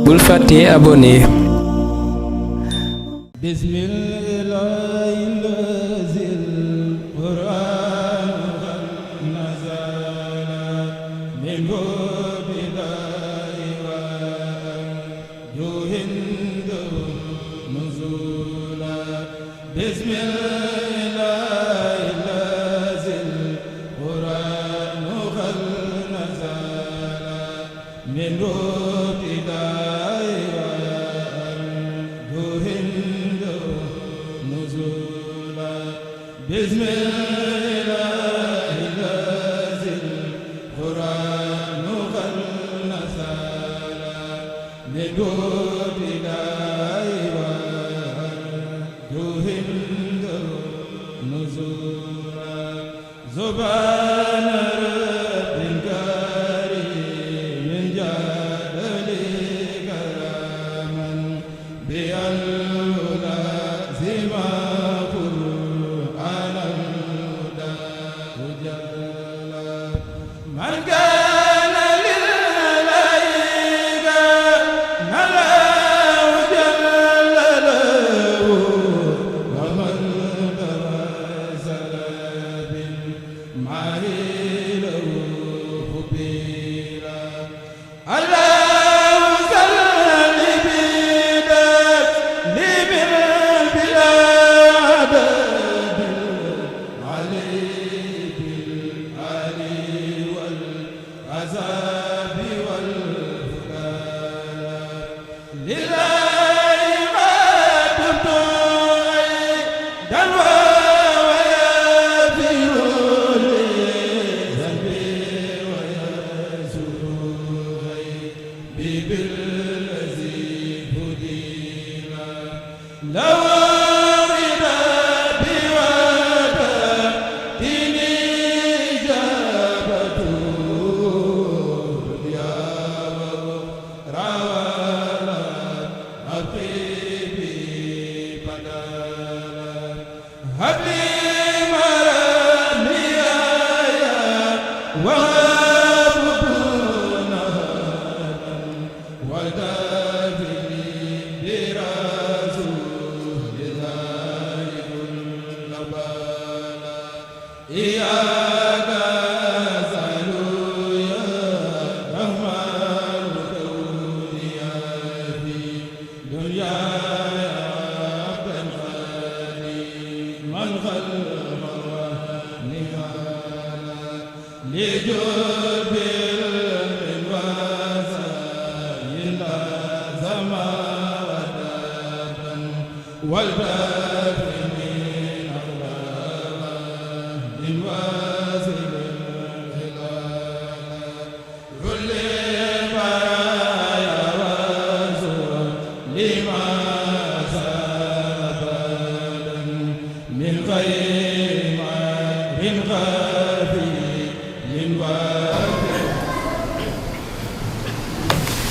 bul fàtte abonné.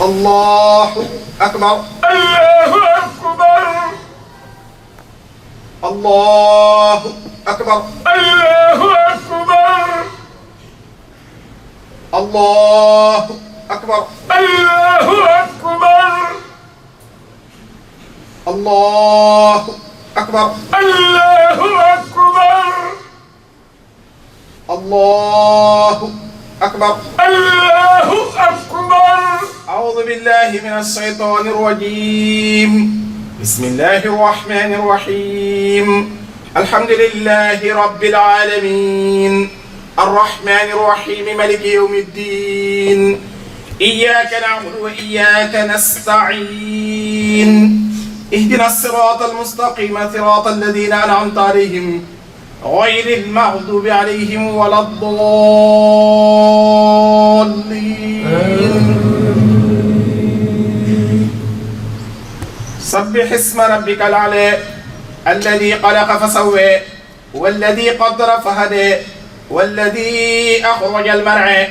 الله أكبر الله أكبر الله أكبر الله أكبر الله أكبر الله أكبر الله أكبر الله أكبر الله أكبر الله أكبر. أعوذ بالله من الشيطان الرجيم. بسم الله الرحمن الرحيم. الحمد لله رب العالمين الرحمن الرحيم مالك يوم الدين إياك نعبد وإياك نستعين اهدنا الصراط المستقيم صراط الذين أنعمت عليهم غير المغضوب عليهم ولا الضالين. سبح اسم ربك الأعلى الذي خلق فسوى والذي قدر فهدى والذي أخرج المرعى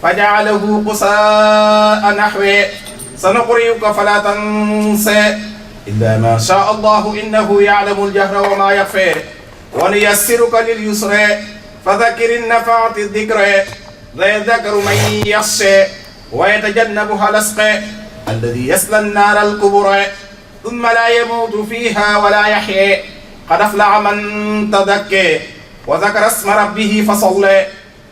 فجعله غثاء نحوه سنقرئك فلا تنسى إلا ما شاء الله إنه يعلم الجهر وما يخفى ونيسرك لليسرى فذكر النفعة الذكرى ذكر من يخشى ويتجنبها الأشقى الذي يصلى النار الكبرى ثم لا يموت فيها ولا يحيى قد أفلح من تزكى وذكر اسم ربه فصلى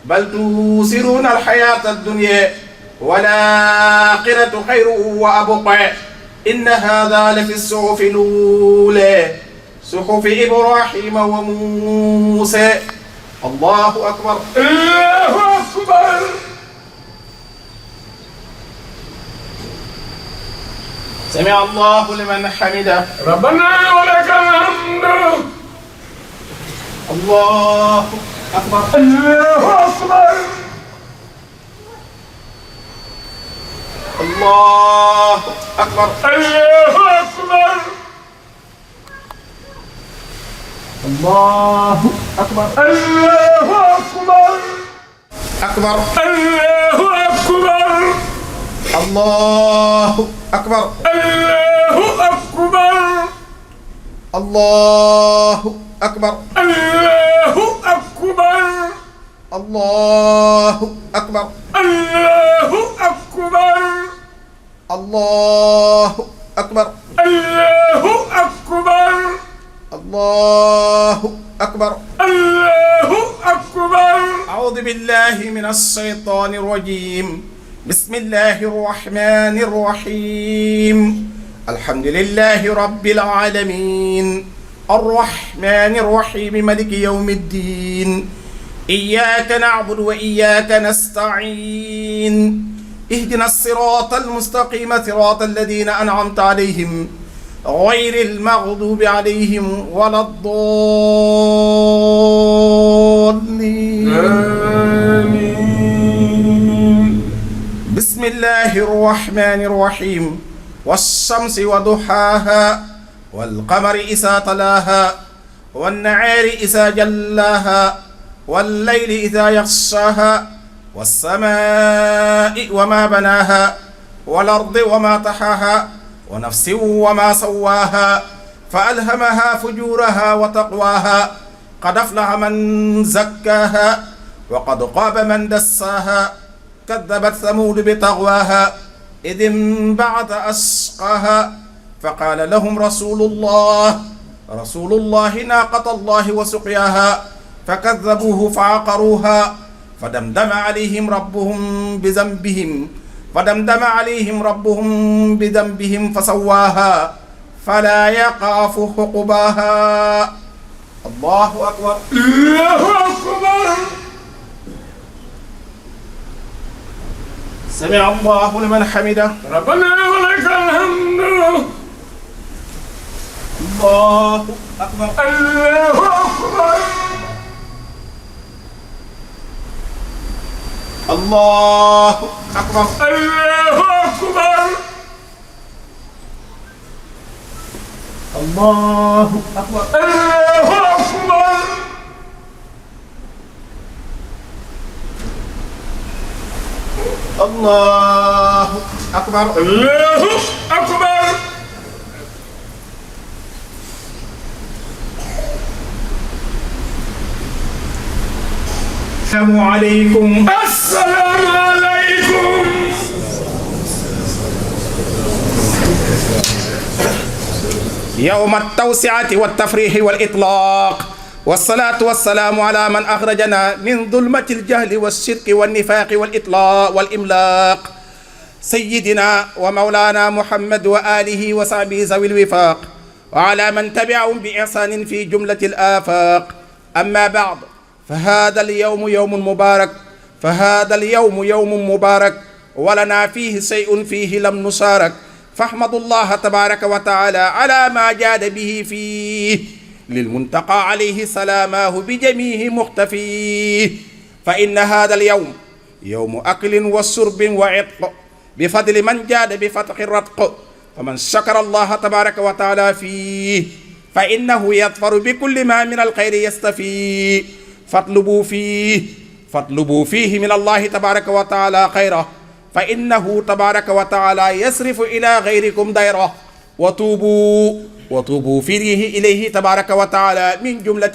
بل توثرون الحياة الدنيا والآخرة خير وأبقى إن هذا لفي الصحف الأولى صحف إبراهيم وموسى. الله أكبر. الله أكبر. سمع الله لمن حمده. ربنا ولك الحمد. الله أكبر. الله أكبر. الله أكبر. الله أكبر. الله أكبر. الله أكبر. أكبر. الله أكبر. الله أكبر. الله أكبر. الله أكبر. الله أكبر. الله أكبر. الله أكبر. الله أكبر. الله أكبر. الله أكبر. الله أكبر. أعوذ بالله من الشيطان الرجيم. بسم الله الرحمن الرحيم. الحمد لله رب العالمين الرحمن الرحيم مالك يوم الدين إياك نعبد وإياك نستعين اهدنا الصراط المستقيم صراط الذين أنعمت عليهم غير المغضوب عليهم ولا الضالين. آمين. بسم الله الرحمن الرحيم والشمس وضحاها والقمر إذا تلاها والنهار إذا جلاها والليل إذا يغشاها والسماء وما بناها والأرض وما طحاها ونفس وما سواها فألهمها فجورها وتقواها قد أفلح من زكاها وقد خاب من دساها كذبت ثمود بطغواها إذ انبعث أشقاها فقال لهم رسول الله ناقة الله وسقياها فكذبوه فعقروها فدمدم عليهم ربهم بذنبهم فسواها فلا يخاف عقباها. الله أكبر. الله أكبر. سمع الله لمن حمده. ربنا ولك الحمد. الله أكبر. الله أكبر. الله أكبر. الله أكبر. الله أكبر. الله أكبر. الله أكبر. الله أكبر. السلام عليكم. السلام عليكم. يوم التوسعة والتفريح والإطلاق والصلاة والسلام على من أخرجنا من ظلمة الجهل والشرك والنفاق والإملاق سيدنا ومولانا محمد وآله وصحبه ذوي الوفاق وعلى من تبعهم بإحسان في جملة الآفاق. أما بعد فهذا اليوم يوم مبارك ولنا فيه شيء فيه لم نشارك فاحمد الله تبارك وتعالى على ما جاد به فيه للمنتقى عليه سلاماه بجميع مختفيه. فإن هذا اليوم يوم أكل وشرب وعتق بفضل من جاد بفتح الرتق فمن شكر الله تبارك وتعالى فيه فإنه يظفر بكل ما من الخير يستفيه. فاطلبوا فيه من الله تبارك وتعالى خيره فإنه تبارك وتعالى يصرف إلى غيركم ديره وتوبوا فيه إليه تبارك وتعالى من جملة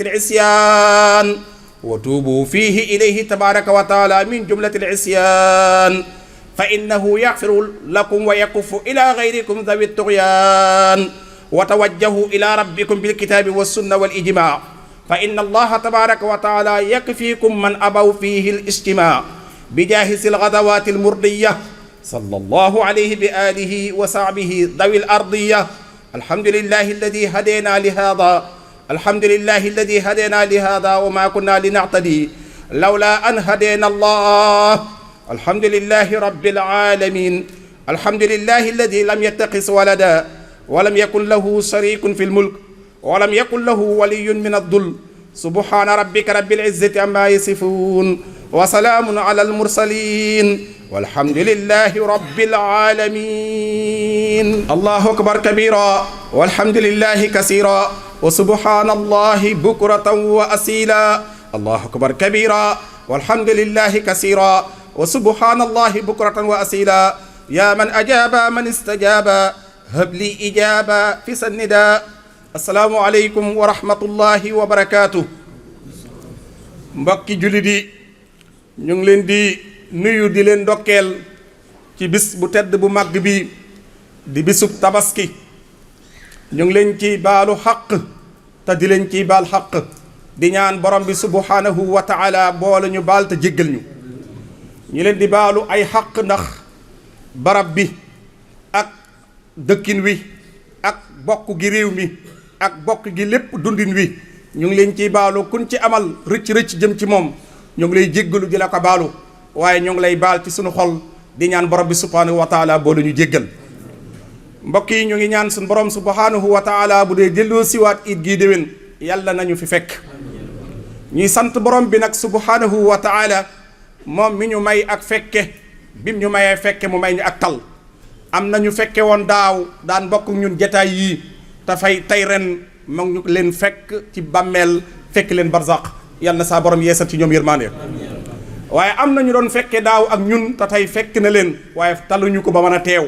العصيان فإنه يغفر لكم ويكف إلى غيركم ذوي الطغيان وتوجهوا إلى ربكم بالكتاب والسنة والإجماع فإن الله تبارك وتعالى يكفيكم من أبوا فيه الاجتماع بجاهز الغدوات المرضية صلى الله عليه بآله وصحبه ذوي الأرضية الحمد لله الذي هدينا لهذا الحمد لله الذي هدينا لهذا وما كنا لنعتدي لولا أن هدينا الله الحمد لله رب العالمين الحمد لله الذي لم يتخذ ولدا ولم يكن له شريك في الملك ولم يكن له ولي من الذل سبحان ربك رب العزة عما يصفون وسلام على المرسلين والحمد لله رب العالمين الله أكبر كبيرا والحمد لله كثيرا وسبحان الله بكرة وأصيلا الله أكبر كبيرا والحمد لله كثيرا وسبحان الله بكرة وأصيلا يا من أجاب من استجاب هب لي إجابة في سندا السلام عليكم ورحمة الله وبركاته mbokki jullit yi ñu ngi leen di nuyu di leen ndokkeel ci bis bu tedd bu màgg bi di bisub tabaski ñu ngi leen ci baalu xaq te di leen ci baal xaq di ñaan borom bi subhanahu wa taala boole ñu baal te jéggal ñu leen di baalu ay xaq ndax barab bi ak dëkkin wi ak bokk gi réew mi ak bokk gi lépp dundin wi ñu ngi leen ciy baalu kun ci amal rëcc jëm ci moom ñu ngi lay jéggalu di la ko baalu waaye ñu ngi lay baal ci sunu xol di ñaan borom bi subhanahu wa taala boole ñu jéggal mbokk yi ñu ngi ñaan suñu borom subhanahu wa taala bu dee delloo siwaat it gii déwén yàlla nañu fi fekk ñuy sant borom bi nag subhanahu wa taala moom mi ñu may ak fekke bim ñu mayee fekke mu may ñu ak tal am na ñu fekke woon daaw daan bokk ñun jataay yii te fay tey ren mag ñu leen fekk ci bàmmeel fekk leen barzaq yàlla na saa borom yeesal ci ñoom yërmaande waaye am na ñu doon fekke daaw ak ñun te tey fekk na leen waaye taluñu ko ba mën a teew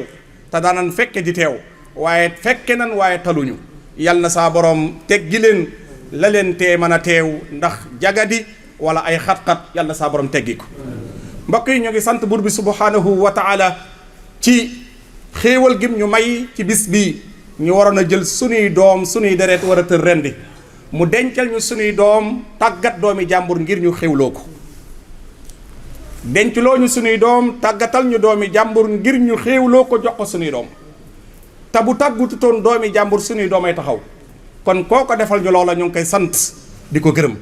te daanan fekke di teew waaye fekke nan waaye taluñu yàlla na saa borom teggi leen la leen tee mën a teew ndax jagadi wala ay xat-xat yàlla na saa borom teggi ko mbokk yi ñu ngi sant buur bi subhanahu wa taala ci xéewal gim ñu may ci bis bi ñu waroon a jël sunuy doom sunuy deret war a tër rendi mu dencal ñu sunuy doom tàggat doomi jàmbur ngir ñu xéwloo ko dencloo ñu sunuy doom tàggatal ñu doomi jàmbur ngir ñu xéewloo ko jox ko sunuy doom te bu tàggututoon doomi jàmbur sunuy doomay taxaw kon koo ko defal ñu loola ñu ngi koy sant di ko gërëm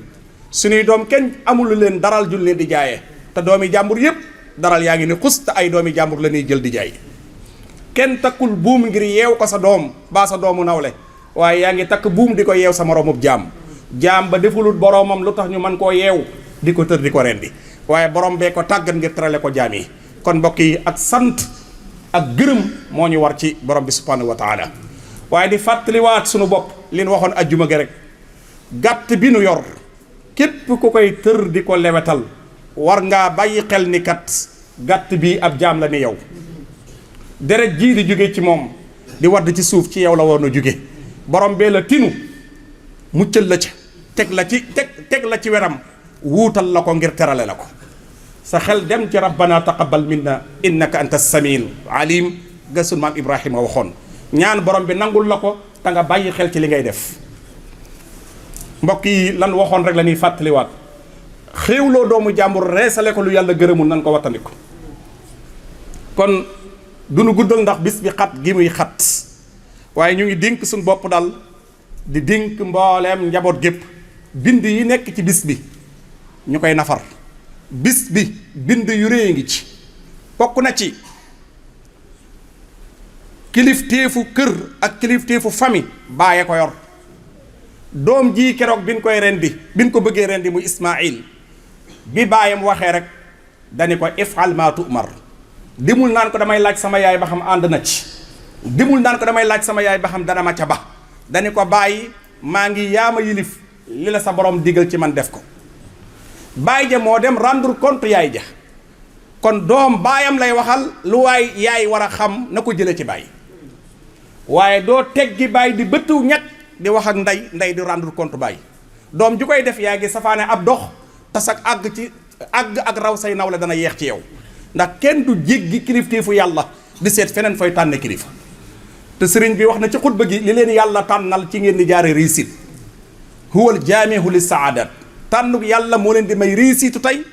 sunuy doom kenn amulu leen daral jul leen di jaayee te doomi jàmbur yépp daral yaa ngi ne xus te ay doomi jàmbur la ñuy jël di jaay kenn takkul buum ngir yeew ko sa doom baa sa doomu nawle waaye yaa ngi takk buum di ko yeew sa moroomub jaam ba defulut boroomam lu tax ñu mën koo yeew di ko tër di ko rendi waaye borom bee ko tàggat ngir terale ko jaam yi kon mbokk yi ak sant ak gërëm moo ñu war ci borom bi subhanahu wa taala waaye di fàttaliwaat sunu bopp li ñu waxoon ajjuma gi rek gàtt bi nu yor képp ku koy tër di ko lewetal war ngaa bàyyi xel ni kat gàtt bi ab jaam la ni yow deret jii di jóge ci moom di wadd ci suuf ci yow la war na jóge borom bee la tinu muccal la ca teg la ci weram wuutal la ko ngir terale la ko sa xel dem ci rabbana taqabbal minna innaka anta samiil alim ga sun maam Ibrahima waxoon ñaan borom bi nangul la ko te nga bàyyi xel ci li ngay def mbokk yi lan waxoon rek la ñuy fàttaliwaat xéewloo doomu jàmbur reesale ko lu yàlla gërëmul nan ko wattandiku kon du nu guddal ndax bis bi xat gi muy xat waaye ñu ngi dénk suñu bopp dal di dénk mbooleem njaboot gépp bind yi nekk ci bis bi ñu koy nafar bis bi bind yu rëy ngi ci bokk na ci kilifteefu kër ak kilifteefu famille baaye ko yor doom ji keroog bin koy rendi bin ko bëggee rendi muy Ismaïl bi baayam waxee rek dani ko ifal ma tu'mar dimul naan ko damay laaj sama yaay ba xam ànd na ci dimul naan ko damay laaj sama yaay ba xam dana ma ca ba dani ko bàyyi maa ngi yaama yilif li la sa borom digal ci man def ko baay ja moo dem rendre compte yaay ja kon doom baayam lay waxal lu waay yaay war a xam na ko jële ci baay waaye doo teggi baay di bëttuw ñett di wax ak ndey di rendre compte baay doom ju koy def yaa ngi safaane ab dox tas ak àgg ak raw say nawle dana yeex ci yow ndax kenn du jéggi kilifteefu yàlla di seet feneen fooy tànne kilifa te sëriñ bi wax na ci xutba gi li leen yàlla tànnal ci ngeen di jaare réussite huwal jaamihu li saadat tànnu yàlla moo leen di may réussite tey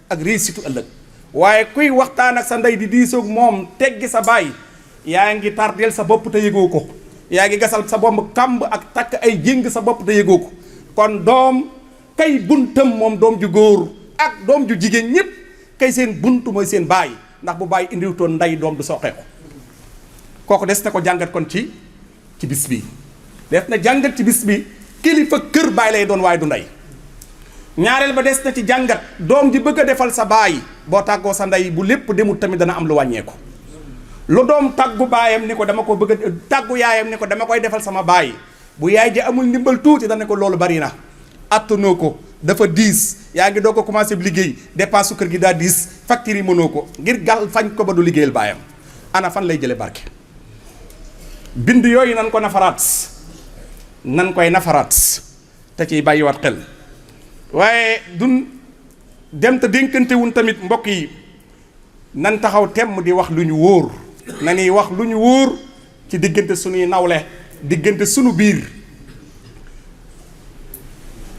ak réussite ëllëg waaye kuy waxtaan ak sa ndey di diisoog moom teggi sa baay yaa ngi tardeel sa bopp te yëgoo ko yaa ngi gasal sa bopp kàmb ak takk ay jéng sa bopp te yëgoo ko kon doom kay buntam moom doom ju góor ak doom ju jigéen ñëpp kay seen buntu mooy seen baay ndax bu baay indiwutoon ndey doom du soqeeku kooku des na ko jàngat kon ci bis bi des na jàngat ci bis bi kilifa kër baay lay doon waaye du ndey ñaareel ba des na ci jàngat doom ji bëgg a defal sa baay boo tàggoo sa ndey bu lépp demul tamit dana am lu wàññeeku lu doom tàggu baayam ni ko dama ko bëgg a tàggu yaayam ni ko dama koy defal sama baay bu yaay ji amul ndimbal tuuti dana ko loolu bari na attanoo ko dafa diis yaa ngi doo ko commencé bi liggéey dépense su kër gi daa diis facture yi mënoo ko ngir gal fañ ko ba du liggéeyal baayam ana fan lay jële barke bind yooyu nan ko nafaraat nan koy nafaraat te ciy bàyyiwaat xel waaye dun dem te dénkante wun tamit mbokk yi nan taxaw temm di wax lu ñu wóor na ñuy wax lu ñu wóor ci diggante suñuy nawle diggante sunu biir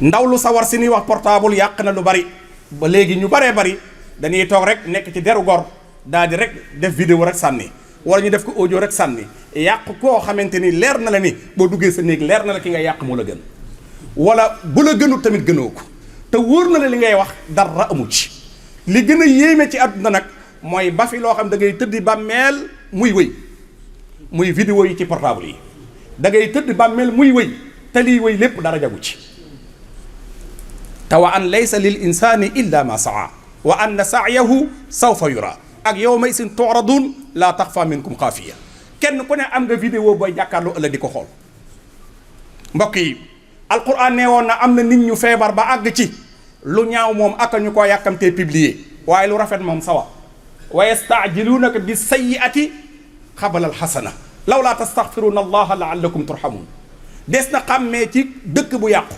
ndaw lu sawar si ñuy wax portable yàq na lu bari ba léegi ñu baree bari dañuy toog rek nekk ci deru gor daal di rek def vidéo rek sànni wala ñu def ko audio rek sànni yàq koo xamante ni leer na la ni boo duggee sa néeg leer na la ki nga yàq moo la gën wala bu la gënul tamit gënoo ko te wóor na la li ngay wax dara amu ci li gën a yéeme ci àdduna nag mooy ba fi loo xam da ngay tëddi bàmmeel muy wëy muy vidéo yi ci portable yi da ngay tëdd bàmmeel muy wëy te liy wëy lépp dara jagu ci te wa an laysa lil insani illa ma saa wa anna sa'yahu sawfa yura ak yawma isin tu'radun la taxfa minkum xaafiya kenn ku ne am nga vidéo booy jàkkaarloo ëllëg di ko xool mbokk yi alquran nee woon na am na nit ñu feebar ba àgg ci lu ñaaw moom aka ñu ko yàkkamtee publier waaye lu rafet moom sawa wa yastaajiluunaka bi sayyiati xabala alxasana law laa tastaxfiruuna allaha laallakum turhamun des na xàmmee ci dëkk bu yàqu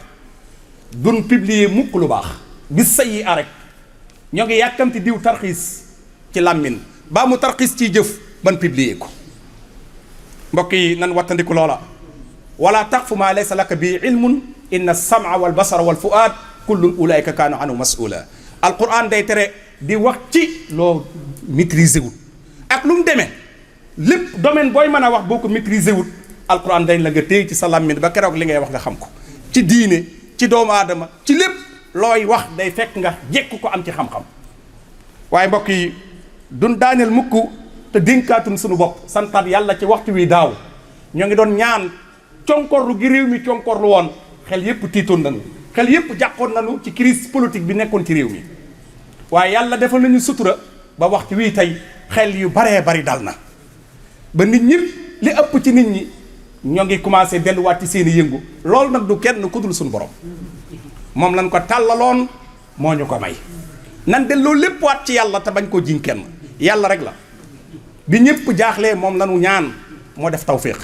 dun publier mukk lu baax bi sayyi a rek ñoo ngi yàkkamti diw tarxiis ci làmmin baa mu tarxiis ciy jëf ban publier ko mbokk yi nan wattandiku loola wala taqfu ma laysa laka bi ilmun inna sam'a wal basara wal fuaad kullun ulaika kaanu anhu mas'ula alquran day tere di wax ci loo maîtriser wut ak lu mu demee lépp domaine booy mën a wax boo ko maîtriser wut alquran dañ la nga téy ci sa làmmiñ ba keroog li ngay wax nga xam ko ci diine ci doomu aadama ci lépp looy wax day fekk nga jekk ko am ci xam-xam waaye mbokk yi dun daaneel mukk te dénkaatun suñu bopp santaat yàlla ci waxtu wi daaw ñoo ngi doon ñaan conkorlu gi réew mi conkorlu woon xel yépp tiitoon nañu xel yépp jàqoon nañu ci crise politique bi nekkoon ci réew mi waaye yàlla defal nañu sutura ba waxtu wii tey xel yu baree bari dal na ba nit ñi li ëpp ci nit ñi ñoo ngi commencé delluwaat ci seen i yëngu loolu nag du kenn ku dul suñu borom moom lañ ko tàllaloon moo ñu ko may nan delloo lépp waat ci yàlla te bañ koo jiñ kenn yàlla rek la bi ñëpp jaaxlee moom lañu ñaan moo def tawféex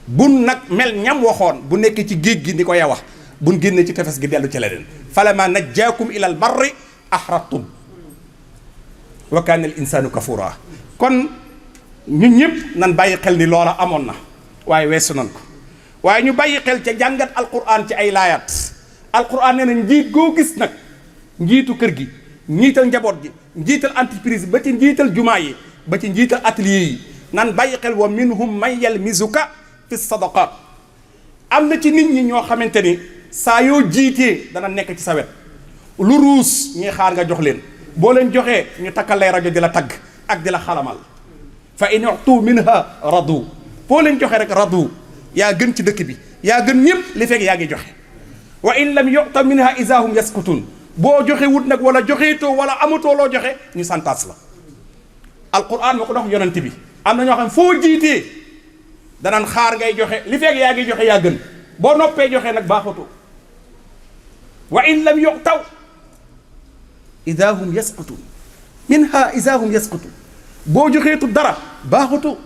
bun nag mel ñam waxoon bu nekk ci géej gi ni ko ya wax buñ génnee ci tefes gi dellu ci leneen falama najjaakum ilal barri ahrattum wa kaana al insaanu kafura kon ñun ñëpp nan bàyyi xel ni loola amoon na waaye weesu nan ko waaye ñu bàyyi xel ca jàngat alquran ci ay laayat alquran nee na njiit goo gis nag njiitu kër gi njiital njaboot gi njiital entreprise ba ci njiital jumaa yi ba ci njiital atelier yi nan bàyyi xel wa minhum man yalmizuka fi sadaqat am na ci nit ñi ñoo xamante ni saa yoo jiitee dana nekk ci sa wet lu ruus ñuy xaar nga jox leen boo leen joxee ñu takkal lay rajo di la tagg ak di la xalamal fa in utu minha radu boo leen joxe rek radu yaa gën ci dëkk bi yaa gën ñëpp li fekk yaa ngi joxe wa in lam yuta minha isahum yaskutun boo joxe wut nag wala joxeetoo wala amatoo loo joxe ñu santaas la alquran moo ko dox yonent bi am na ñoo xam foo jiitee danaan xaar ngay joxe li fekk yaa ngi joxe yaa gën boo noppee joxe nag baaxatoo wa in lam yu'taw idahum yasqutun minha idahum yasqutun boo joxeetu dara baaxatoo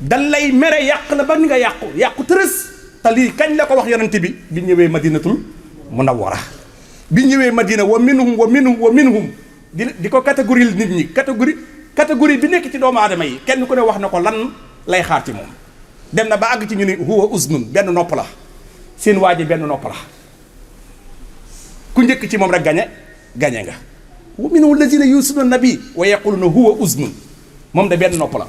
dan lay mere yàq la ba ni nga yàqu tërës te lii kañ la ko wax yonent bi ñëwee madinatul munawwara bi ñëwee madina wa minhum di ko catégorie nit ñi catégorie bi nekk ci doomu aadama yi kenn ku ne wax na ko lan lay xaar ci moom. dem na ba àgg ci ñu ne huwa uznun benn nopp la seen waa ji benn nopp la ku njëkk ci moom rek gañe nga. wa minhum lazina yu'zuna nabi wa yaquluna huwa uznun moom de benn nopp la.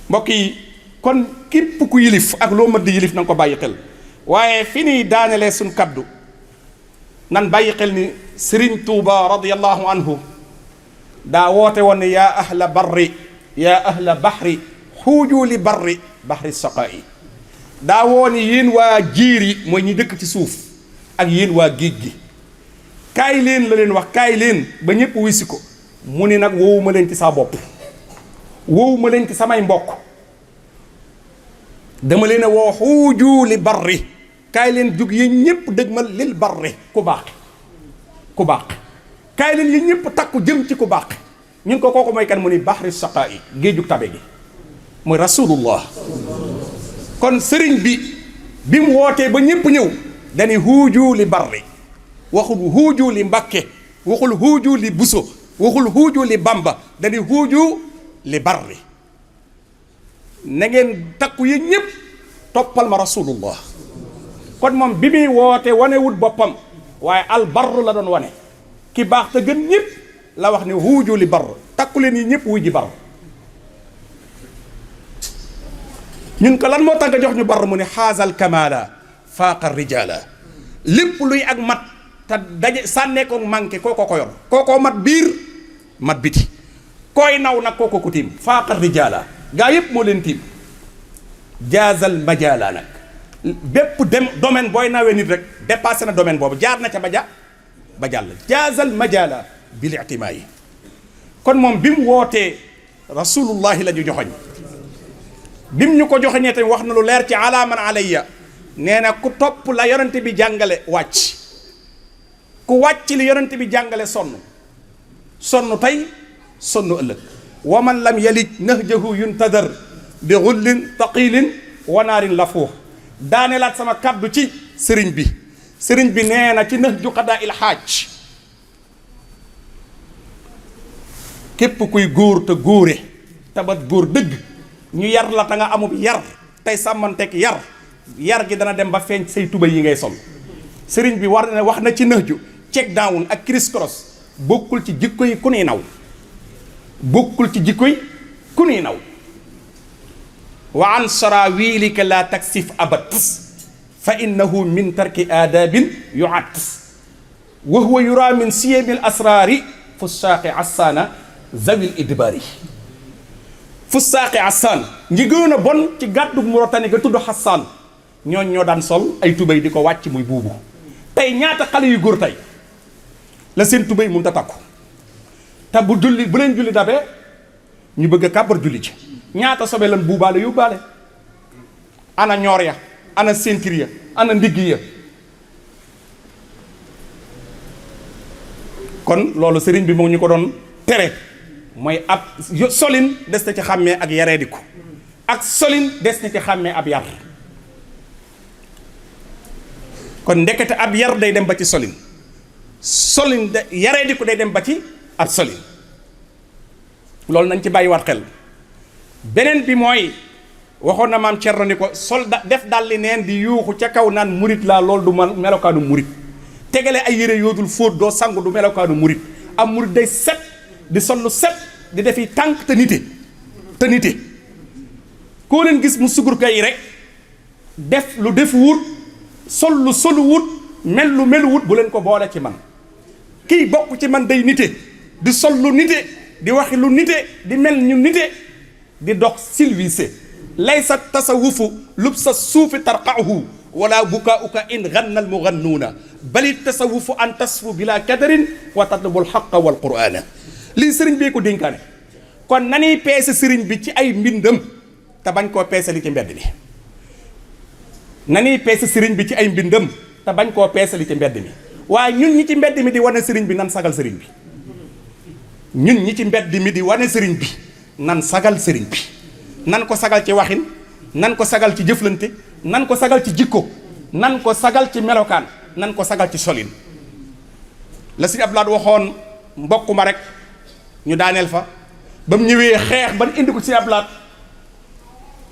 mbokk yi kon képp ku yilif ak loo mën di yilif na nga ko bàyyi xel waaye fi ni daanelee suñ kaddu nan bàyyi xel ni Serigne Touba radiyallahu anhu daa woote woon ne yaa ahla barri yaa ahla bahri xuuju li barri bahri saqaa'i daa woon yéen waa jiir yi mooy ñi dëkk ci suuf ak yéen waa géej gi kaay leen la leen wax kaay leen ba ñëpp wisi ko mu ni nag woowu ma leen ci saa bopp woowu ma leen ci samay mbokk dama leen a woo xuuju li barri kaay leen jug yéen ñëpp dëgmal lil barri ku baax kaay leen yéen ñëpp takku jëm ci ku baax ñun ko kooku mooy kan mu ni bahri saqaa'i géejug tabe gi mooy rasulullah. kon sëriñ bi mu wootee ba ñëpp ñëw dañuy xuuju li barri waxul xuuju li Mbàkke waxul xuuju li Buso waxul xuuju li Bamba dañuy xuuju li barri na ngeen takku yi ñëpp toppal ma rasulullah. kon moom bi muy woote wanewut boppam waaye albarru la doon wane ki baax te gën ñëpp la wax ne xuuju li barr takku leen yi ñëpp wuy ji barr. ñun ko lan moo tax nga jox ñu barr mu ne xaasal kamala faaqa rijala lépp luy ak mat te daje sànnee ko manqué kooko ko yor kookoo mat biir mat biti koy naw nag kooko ko tiim faaqa rijala gaa yëpp moo leen tiim. jaazal majala nag bépp domaine booy nawee nit rek dépassé na domaine boobu jaar na ca ba jàll jaazal majala bil ictimaa yi. kon moom bi mu wootee rasulullahi la ñu joxoñ bi mu ñu ko joxoñee tamit wax na lu leer ci ala man alayya nee na ku topp la yonente bi jàngale wàcc ku wàcc li yonente bi jàngale sonn tey sonn ëllëg. wa man lam yalij nahjahu yuntadar bi xullin taqilin wanaarin lafuux. daaneelaat sama kaddu ci sëriñ bi nee na ci nahju qadaa il xaaj képp kuy góor te góore tabat góor dëgg ñu yar la ta nga amub yar tey sàmmanteeg yar gi dana dem ba feeñ say tuba yi ngay sol. sëriñ bi wax na ci nahju check down ak criss cross bokkul ci jikko yi ku nuy naw wa an sarawilika la taksif abad fa innahu min tarki aadabin yuat wa huwa yura min siyamil asrari fussaaqi assaana zawil idbaari. fussaaqi assaan ñi gën a bon ci gàddu Mauritanie ga tudd Hassan ñoo daan sol ay tubéy di ko wàcc muy buubu. tey ñaata xale yu góor tey la seen tubéy mun ta takku te bu leen julli dabee ñu bëgg a kàbbar julli ci ñaata sobe lan buubaale yóbbaale ana ñoor ya ana ceinture ya ana ndigg ya. kon loolu sëriñ bi moo ñu ko doon tere mooy ab solin des na ci xàmmee ak yareediku ak solin des na ci xàmmee ab yar. kon ndekete ab yar day dem ba ci solin de yareediku day dem ba ci ab solin loolu nañ ci bàyyiwaat xel. beneen bi mooy waxoon na maam Cerno ni ko def dalli neen di yuuxu ca kaw naan murit laa loolu du melokaanu murit tegale ay yére yoodul fóot doo sangu du melokaanu murit am murit day set di sol lu set di defi tànk te nite koo leen gis mu sugur kay rek def lu def wut sol lu solu wut mel lu melu wut bu leen ko boole ci man. kii bokk ci man day nite di sol lu nite di waxi lu nite di mel ñu nite di dox silvissé laysa tasawufu lubsa suufi tarqahu wala bukaauka in ganna al mugannuuna bali tasawufu an tasfu bila kadarin wa tatlubu al xaqa wal qur'ana. lii sëriñ bee ko dénkaane kon nanuy peese sëriñ bi ci ay mbindam te bañ koo peese li ci mbedd mi. nanuy peese sëriñ bi ci ay mbindam te bañ koo peese li ci mbedd mi waaye ñun ñi ci mbedd mi di wane sëriñ bi nan sagal sëriñ bi. ñun ñi ci mbedd mi di wane sëriñ bi nan sagal sëriñ bi nan ko sagal ci waxin nan ko sagal ci jëflante nan ko sagal ci jikko nan ko sagal ci melokaan nan ko sagal ci solin. la Sëriñ Abdou Lahad waxoon mbokk ma rek ñu daaneel fa ba mu ñëwee xeex ban indi ko si ablaat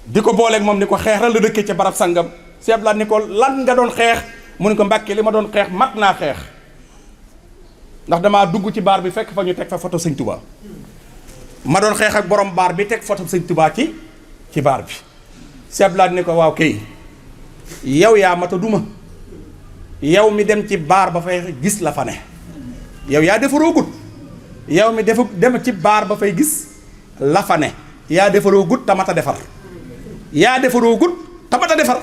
di ko booleeg moom ni ko xeexal la dëkkee ca barab sangam si ablaat ni ko lan nga doon xeex mu ne ko Mbàkke li ma doon xeex mat naa xeex ndax damaa dugg ci baar bi fekk fa ñu teg fa photo sëñ Touba ma doon xeex ak borom baar bi teg photo sëñ Touba ci baar bi si ablaat ni ko waaw kay yow yaa mata duma yow mi dem ci baar ba fay gis la fa ne yow yaa defaroo gut yow mi dem ci baar ba fay gis la fa ne yaa defaroo gut tamata defar yaa defaroo gut tamata defar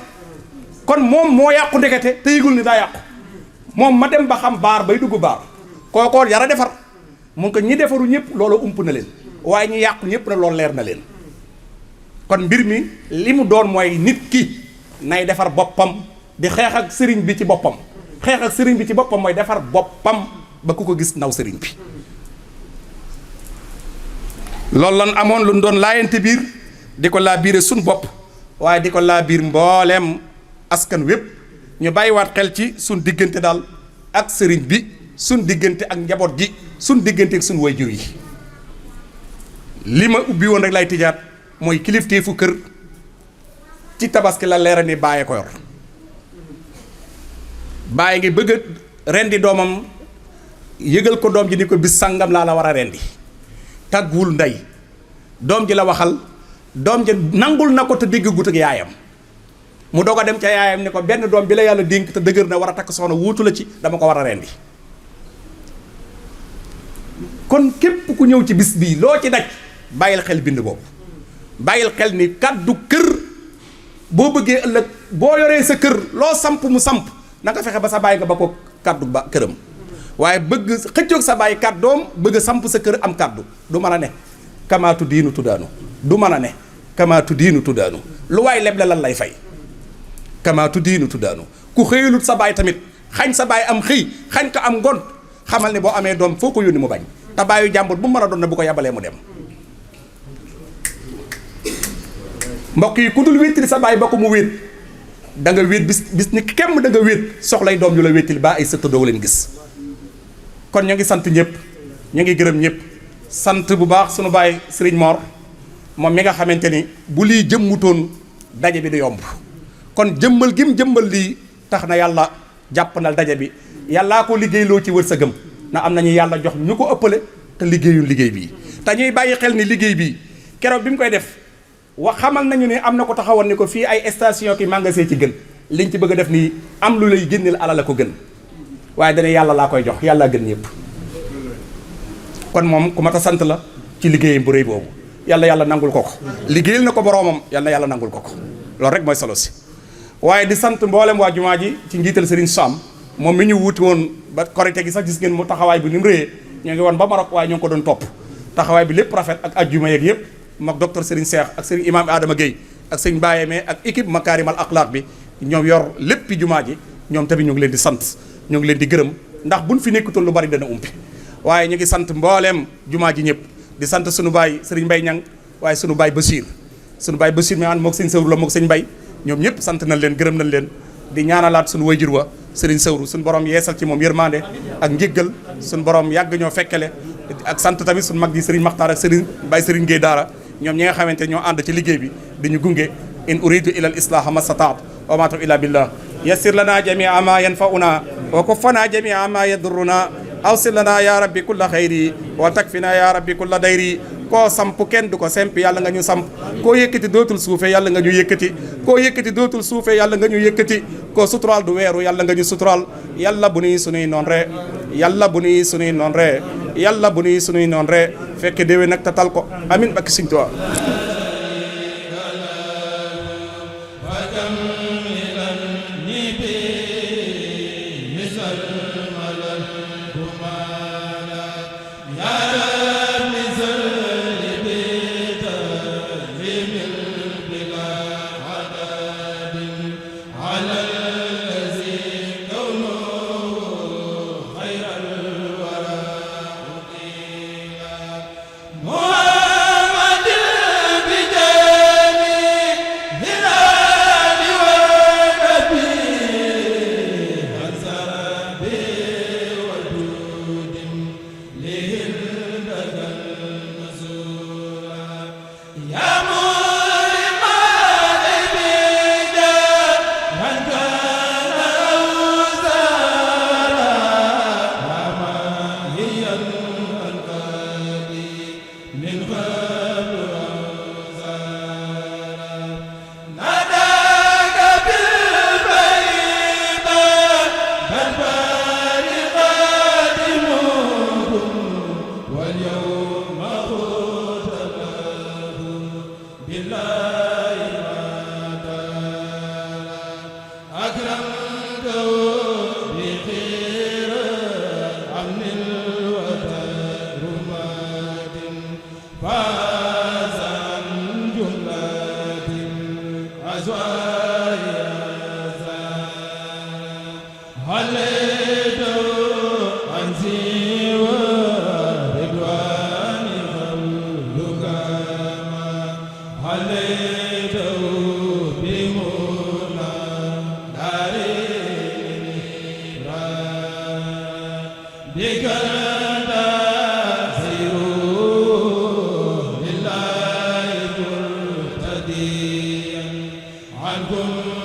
kon moom moo yàqu ndekete te yëgul ni daa yàqu moom ma dem ba xam baar bay dugg baar kookoo yara defar mun ko ñi defaru ñëpp loolu ump na leen waaye ñi yàqu ñëpp na loolu leer na leen kon mbir mi li mu doon mooy nit ki nay defar boppam di xeex ak sëriñ bi ci boppam xeex ak sëriñ bi ci boppam mooy defar boppam ba ku ko gis naw sëriñ bi loolu lan amoon lu doon laayante biir di ko laa biire suñ bopp waaye di ko laa biir mbooleem askan wépp ñu bàyyiwaat xel ci suñ diggante daal ak sëriñ bi suñ diggante ak njaboot gi suñ diggante ak suñ wayjur yi li ma ubbi woon rek lay tëjaat mooy kilifteefu kër ci tabaski la leera ni bàyyi ko yor bàyyi ngi bëgg a rendi doomam yëgal ko doom ji ni ko bis sangam laa la war a rendi tàgguwul ndey doom ji la waxal doom ji nangul na ko te dégg gut ak yaayam mu doog a dem ca yaayam ni ko benn doom bi la yàlla dénk te dëgër na war a takk soxna wuutu la ci dama ko war a rendi kon képp ku ñëw ci bis bii loo ci daj bàyyil xel bind boobu bàyyil xel ni kàddu kër boo bëggee ëllëg boo yoree sa kër loo samp mu samp na nga fexe ba sa bàyyi nga ba ko kàddu ba këram waaye bëgg xëccoog sa bàyyi kàddoom bëgg a samp sa kër am kàddu du mën a ne kamaatu diinu tuddaanu du mën a ne kamaatu diinu tuddaanu lu waay leble lan lay fay kamaatu diinu tuddaanu ku xëyalut sa baay tamit xañ sa baay am xëy xañ ko am ngont xamal ne boo amee doom foo ko yónni mu bañ te bàyyi jàmbur bu mu mën a doon ne bu ko yabalee mu dem mbokk yi ku dul wéttili sa baay ba ko mu wéet da nga wéet bis ni kemm da nga wéet soxlay doom yu la wéttili ba ay sëtt doo leen gis kon ñu ngi sant ñëpp ñu ngi gërëm ñëpp sant bu baax sunu baay Serigne Mor moom mi nga xamante ni bu lii jëmmutoon daje bi du yomb kon jëmmal gim jëmmal lii tax na yàlla jàppandal daje bi yàllaa ko liggéeyloo ci wërsëgam na am nañu yàlla jox ñu ko ëppale te liggéeyul liggéey bii te ñuy bàyyi xel ni liggéey bii keroog bi mu koy def wax xamal nañu ne am na ko taxawoon ni ko fii ay station ki magasin ci gën liñ ci bëgg a def nii am lu lay génneel alal la ko gën waaye dana yàlla laa koy jox yàlla gën ñëpp kon moom ku mat a sant la ci liggéeyam bu rëy boobu yàlla nangul ko ko liggéeyal na ko boroomam yàlla nangul ko ko loolu rek mooy solo si waaye di sant mboolem waa jumaa ji ci njiital Serigne Sam moom mi ñu wuuti woon ba korite gi sax gis ngeen mu taxawaay bi ni mu rëyee ñoo ngi woon ba Maroc waaye ñoo ngi ko doon topp taxawaay bi lépp rafet ak ajjuma yeeg yëpp mook docteur Serigne Cheikh ak Serigne Imam Adama Gueye ak Serigne Bayeme ak équipe Makarimal Akhlaq bi ñoom yor léppi jumaa ji ñoom tamit ñu ngi leen di sant ñu ngi leen di gërëm ndax buñ fi nekkutoon lu bari dana umpi waaye ñu ngi sant mbooleem jumaa ji ñëpp di sant sunu baay Serigne Mbaye Ñang waaye sunu baay Bachir mi ànd mook sëñ Sawru la mook sëñ Mbaye ñoom ñëpp sant nañ leen gërëm nañ leen di ñaanalaat sunu wayjur wa Serigne Sawru suñu borom yeesal ci moom yërmande ak njéggal suñu borom yàgg ñoo fekkele ak sant tamit suñu mag ji Serigne Makhtar ak Serigne Baye Serigne Gueye Daara ñoom ñi nga xamante ñoo ànd ci liggéey bi di ñu gunge in uridu ila al islaha ma stataat wa ma tawfiqi illa billah yassir lana jamia ma yanfauna wa kuffana jamia ma yadurruna awsil lana ya rabbi kulla xayri wa takfina ya rabbi kulla dayri koo samp kenn du ko semp yàlla nga ñu samp koo yëkkati dootul suufe yàlla nga ñu yëkkati koo yëkkati dootul suufe yàlla nga ñu yëkkati koo suturaal du weeru yàlla nga ñu suturaal yàlla bu nuy sunuy noon re yàlla bu nuy sunuy noon re yàlla bu nuy sunuy noon re fekke déwé nag tatal ko amin bakki Sëñ Tuubaa عنكم